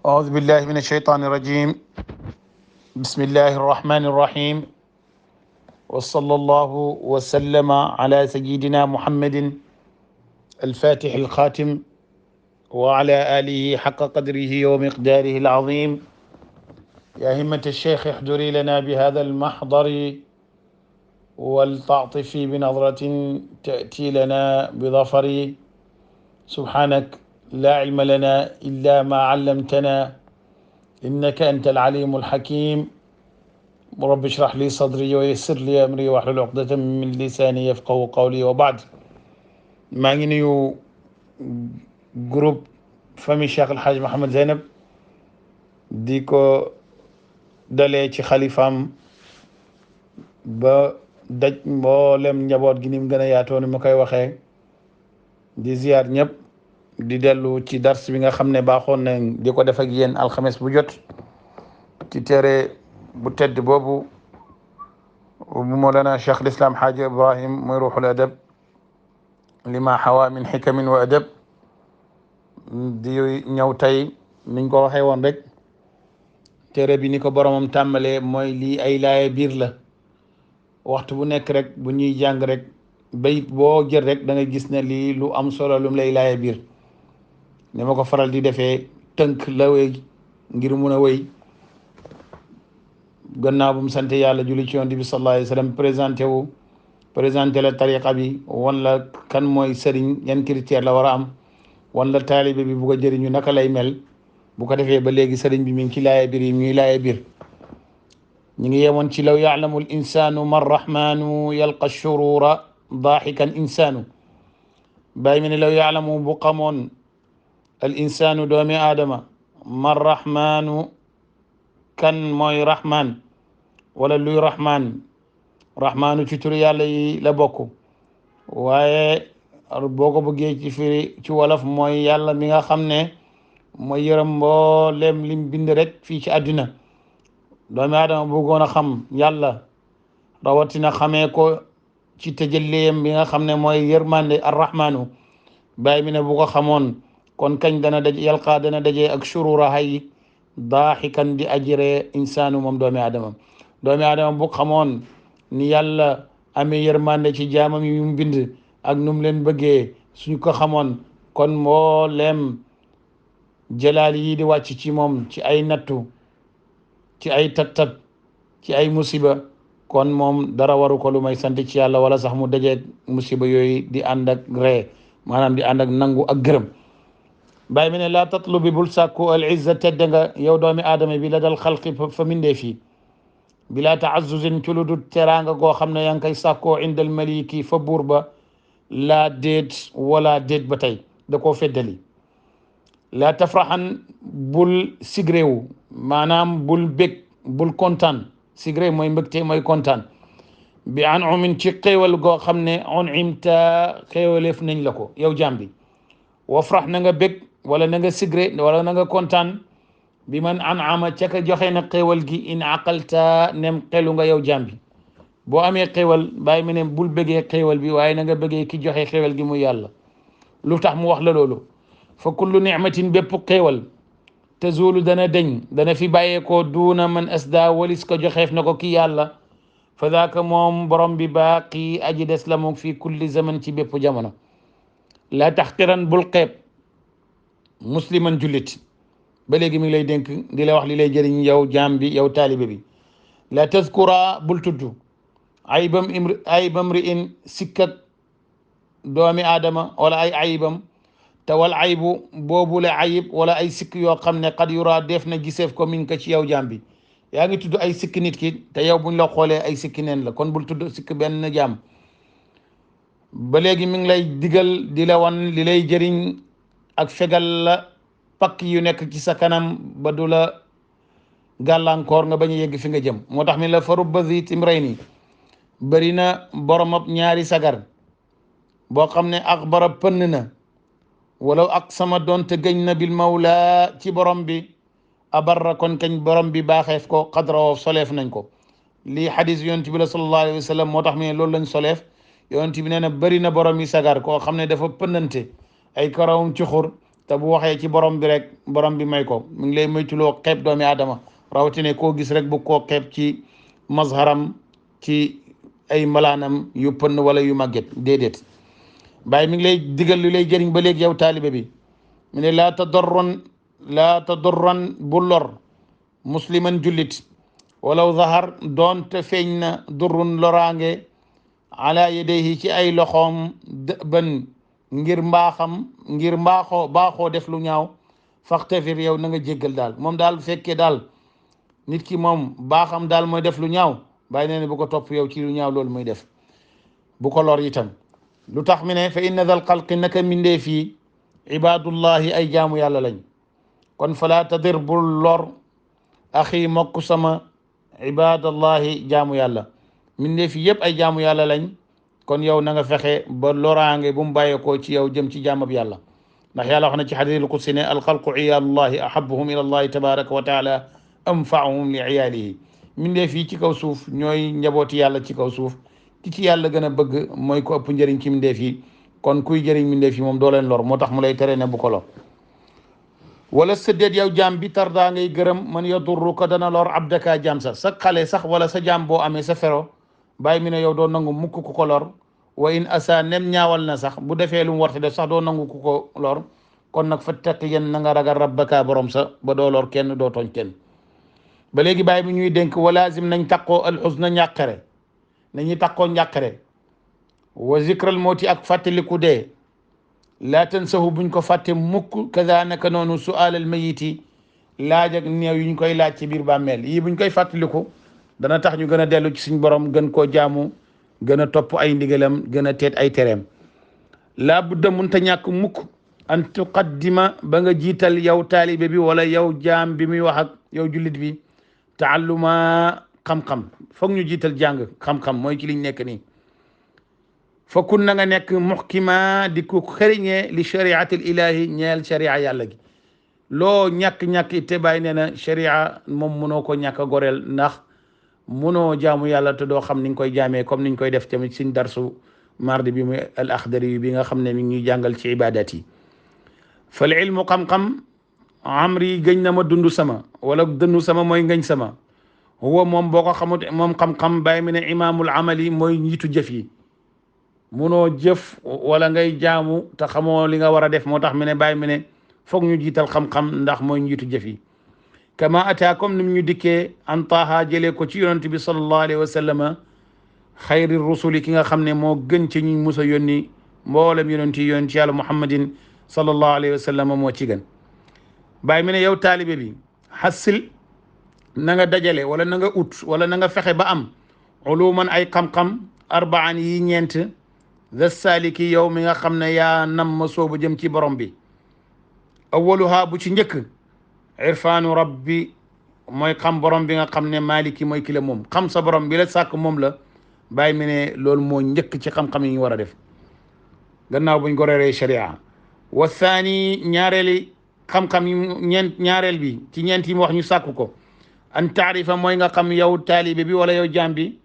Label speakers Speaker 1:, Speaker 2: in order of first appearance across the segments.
Speaker 1: أعوذ بالله من الشيطان الرجيم. بسم الله الرحمن الرحيم. وصلى الله وسلم على سيدنا محمد الفاتح الخاتم وعلى آله حق قدره ومقداره العظيم. يا همة الشيخ احضري لنا بهذا المحضر ولتعطفي بنظرة تأتي لنا بظفر. سبحانك لا علم لنا إلا ما علمتنا إنك أنت العليم الحكيم. رب اشرح لي صدري ويسر لي أمري واحلل عقدة من لساني يفقهوا قولي وبعد. maa ngi nuyu groupe famille Cheikh El Hadj Mouhamed Zeynab di ko dalee ci xalifaam ba daj mboolem njaboot gi ni mu gën a yaatoo ni ma koy waxee di ziar ñëpp di dellu ci dars bi nga xam ne baaxoon na di ko def ak yéen alxames bu jot ci téere bu tedd boobu bu Mawlana Cheikh l'Islam Hadj Ibrahim mooy ruuxul adab lima xawa min xikamin wa adab di ñëw tey niñ ko waxee woon rek téere bi ni ko boromam tàmbalee mooy lii ay laaye biir la. waxtu bu nekk rek bu ñuy jàng rek bayit boo jël rek da nga gis ne lii lu am solo lum lay laaye biir ni ma ko faral di defee tënk la wéy ngir mun a wéy gannaaw bu mu sant yàlla julli ci yonent bi sallallahu alayhi wa sallam présenté la tariqa bi wan la kan mooy sëriñ yan critère la war a am wan la taalibe bi bu ko jëriñu naka lay mel bu ko defee ba léegi sëriñ bi mi ngi ci laaye biir yi ñuy laaye biir ñu ngi yemoon ci law yaalamu l insanu man rahmanu yalqa shurura daaxikan insanu bàyyi mi ne law yaalamu bu xamoon al insanu doomi aadama man rahmanu kan mooy rahman wala luy rahman rahmaanu ci turu yàlla yi la bokk waaye boo ko bëggee ci firi ci wolof mooy yàlla mi nga xam ne mooy yërëm mboolem lim bind rek fii ci àddina doomi aadama bëggoon a xam yàlla rawatina xamee ko ci tëjëliyam bi nga xam ne mooy yërmande arrahmaanu bàyyi mi ne bu ko xamoon kon kañ dana dajee ak shurura hay daaxikan di ajiree insaanu moom doomi aadama bu xamoon ni yàlla amee yërmande ci jaamam yi mu bind ak num leen bëggee suñu ko xamoon kon mboolem jalaal yi di wàcc ci moom ci ay nattu ci ay tat-tat ci ay musiba kon moom dara waru ko lu may sant ci yàlla wala sax mu dajeeg musiba yooyu di ànd ak ree maanaam di ànd ak nangu ak gërëm bàyyi mi ne laa tatlubi bul sàkku al izza tedd nga yow doomi aadama bi la dal xalqi fa mindee fii bila taazuzin ci lu dul teraanga goo xam ne yaa ngi koy sàkkoo indal maliki fa buur ba laa déet wala déet ba tey da koo feddali laa tafraxan bul sigréwu maanaam bul bég bul kontaan sigré mooy mbégte mooy kontaan bi an umin ci xéewal goo xam ne on imta xéewaleef nañ la ko yow jaam bi wafrax na nga bég wala na nga sigré wala na nga kontaan bi man an'ama ca ka joxe na xéewal gi in aqalta nem xelu nga yow jaam bi boo amee xéewal bàyyi mi ne bul bëggee xéewal bi waaye na nga bëggee ki joxe xéewal gi muy yàlla lu tax mu wax la loolu fa kullu nicmatin bépp xéewal tazulu dana deñ dana fi bàyyeekoo duuna man asda walis ko joxeef na ko ki yàlla fa daaka moom borom bi baaqi aji des la moom fii kulli zaman ci bépp jamono la taxqiran bul xeeb musliman jullit ba léegi mi ngi lay dénk di la wax li lay jëriñ yow jaam bi yow taalibe bi la tazkura bul tudd aybam ri in sikkat doomi aadama wala ay ayibam te wal aybu boobule ayib wala ay sikk yoo xam ne qad yura def na giseef ko min ko ci yow jaam bi yaa ngi tudd ay sikk nit ki te yow buñ la xoolee ay sikki neen la kon bul tudd sikk benn jaam ba léegi mi ngi lay digal di la wan li lay jëriñ ak fegal la pakk yu nekk ci sa kanam ba du la gàllankoor nga bañ a yegg fi nga jëm moo tax mi la fa rubba zi timrayni bëri na boromab ñaari sagar boo xam ne axbara pënn na walaw ak sama doonte gëñ na bil mawla ci borom bi abarra kon kañ borom bi baaxeef ko xadrawoo soleef nañ ko lii xadis yonent bi la sallallahu alayhi wa sallam moo tax mi ne loolu lañ soleef yonent bi nee na bëri na borom yi sagar koo xam ne dafa pënnante ay karawum cuxur te bu waxee ci borom bi rek borom bi may ko mu ngi lay moytuloo xeeb doomi aadama rawatina koo gis rek bu koo xeeb ci mazharam ci ay malaanam yu pënn wala yu màgget déedéet. Baay mi ngi lay digal lu lay jëriñ ba léegi yow taalibe bi mu ne laa tadurran bu lor musliman jullit walaw zahar doonte feeñ na durrun loraange ala yadayhi ci ay loxoom dëban ngir baaxoo def lu ñaaw faxtafir yow na nga jéggal daal moom daal fekkee daal nit ki moom baaxam daal mooy def lu ñaaw bàyyi nee ne bu ko topp yow ci lu ñaaw loolu muy def bu ko lor itam lu tax mi ne fa inna dal xalqi naka mindee fii ibadullahi ay jaamu yàlla lañ kon fala tadir bul lor axi mokk sama ibadallahi jaamu yàlla mindee fii yëpp ay jaamu yàlla lañ kon yow na nga fexe ba loraange bu mu bàyyeekoo ci yow jëm ci jaamab yàlla ndax yàlla wax na ci xadiisul qudsi ne alxalqu iyaalullahi ahabuhum ila allahi tabaraka wa taala anfaahum li iyaalihi mindee fii ci kaw suuf ñooy njabooti yàlla ci kaw suuf ki ci yàlla gën a bëgg mooy ko ëpp njëriñ ci mindeef yi kon kuy jëriñ mindeef yi moom doo leen lor moo tax mu lay tere ne bu ko lor wala sëddeet yow jaam bi tardaa ngay gërëm man yadurruka dana lor abdaka jaam sa xale sax wala sa jaam boo amee sa fero bàyyi mi ne yow doo nangu mukk ku ko lor wa in asa nem ñaawal na sax bu defee lu mu warte def sax doo nangu ku ko lor kon nag fattaqiyan na nga ragal rabbaka borom sa ba doo lor kenn doo tooñ kenn ba léegi bàyyi mi ñuy dénk walazim nañ taqoo alxusna ñàqare nañuy taqoo njàqare wa zikral mawti ak fàttaliku dee laa tansahu buñ ko fàtte mukk kaza naka noonu su'aalal mayiti laaj ak néew yi ñu koy laaj ci biir bàmmeel yii buñ koy fàttaliku dana tax ñu gën a dellu ci suñ borom gën koo jaamu gën a topp ay ndigalam gën a teet ay tereem laa budda munta ñàkk mukk an tuqaddima ba nga jiital yow taalibe bi wala yow jaam bi muy wax ak yow jullit bi taalluma xam-xam foog ñu jiital jàng xam-xam mooy ci liñ nekk nii fokkun na nga nekk muhkima di ko xëriñee li shariatil ilahi ñeel sharia yàlla gi loo ñàkk-ñàkk itte bàyyi nee na sharia moom mënoo ko ñàkk a goreel ndax mënoo jaamu yàlla te doo xam ni nga koy jaamee comme niñ koy def tamit suñ darsu mardi bi muy al axdari bi nga xam ne mi ngi ñuy jàngal ci ibadat yi fal ilmu xam-xam amri gëñ na ma dund sama wala dënnu sama mooy ngëñ sama huwa moom boo ko xamut moom xam-xam bàyyi mi ne imaamul amali mooy njiitu jëf yi munoo jëf wala ngay jaamu te xamoo li nga war a def moo tax mi ne bàyyi mi ne foog ñu jiital xam-xam ndax mooy njiitu jëf yi kama ata comme nim ñu dikkee an taaha jëlee ko ci yonent bi sallallahu alayhi wa sallama xayri rusuli ki nga xam ne moo gën ci ñu musa yónni mboolem yonent yi yonent yàlla muhammadin sallallahu alayhi wa sallama moo ci gën bàyyi mi ne yow taalibe bi xassil na nga dajale wala na nga ut wala na nga fexe ba am uluman ay xam-xam arbaan yi ñeent da saliki yow mi nga xam ne yaa nam ma soobu jëm ci borom bi awaluha bu ci njëkk irfaanu rabbi mooy xam borom bi nga xam ne maliki mooy ki la moom xam sa borom bi la sàkk moom la bàyyi mi ne loolu moo njëkk ci xam-xam yi ñu war a def gannaaw buñ ko reeree sharia wa thani ñaareeli xam-xam yi ñaareel bi ci ñeent yi mu wax ñu sàkk ko an taarifa mooy nga xam yow taalibe bi wala yow jaam bi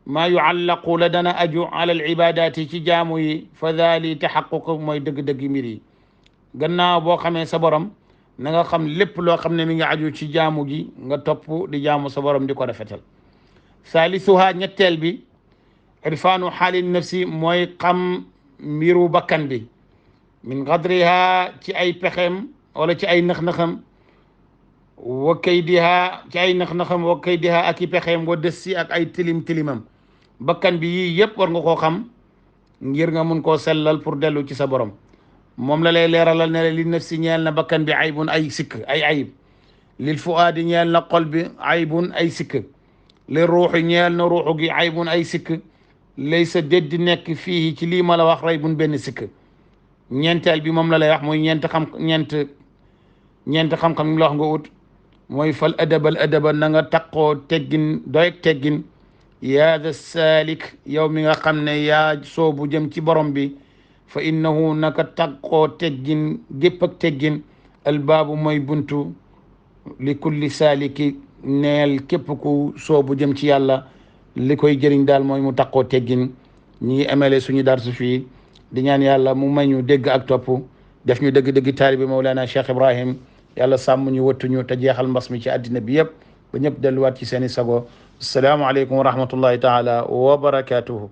Speaker 1: maa yuallaqu la dana aju ala al ibadati ci jaamu yi fa daali taxaquq mooy dëgg-dëgg mbir yi gannaaw boo xamee sa borom na nga xam lépp loo xam ne mi nga aju ci jaamu gi nga topp di jaamu sa borom di ko rafetal salisuha ñetteel bi irfaanu xaali nafsi mooy xam mbiru bakkan bi min gadriha ci ay pexeem wala ci ay nax-naxam wa kaydiha ci ay nax-naxam wa kaydiha ak i pexeem wa des si ak ay tilim-tilimam bakkan bi yii yëpp war nga koo xam ngir nga mun koo sellal pour dellu ci sa borom moom la lay leeralal ne li nafsi ñeel na bakkan bi aybun ay sikk ay ayib lil fuaadi ñeel na xol bi aybun ay sikk li ruuxi ñeel na ruuxu gi aybun ay sikk lay sa déddi nekk fii ci lii ma la wax raybun benn sikk ñeenteel bi moom la lay wax mooy ñeent xam-xam la wax nga ut mooy fal adaba na nga taqoo teggin doyeg teggin yaa da saalik yow mi nga xam ne yaa soobu jëm ci borom bi fa innahu naka taqoo teggin gépp ak teggin albaabu mooy buntu li kulli saaliki neel képp ku soobu jëm ci yàlla li koy jëriñ daal mooy mu taqoo teggin ñi ngi emele suñu darsu fii di ñaan yàlla mu may ñu dégg ak topp def ñu dëgg-dëgg taalibe Mawlana Cheikh Ibrahim yàlla sàmm ñu wëttuñu te jeexal mbas mi ci àddina bi yëpp ba ñëpp delluwaat ci seeni sago. assalaamu aleykum wa rahmatullahi taala wa barakatuhu.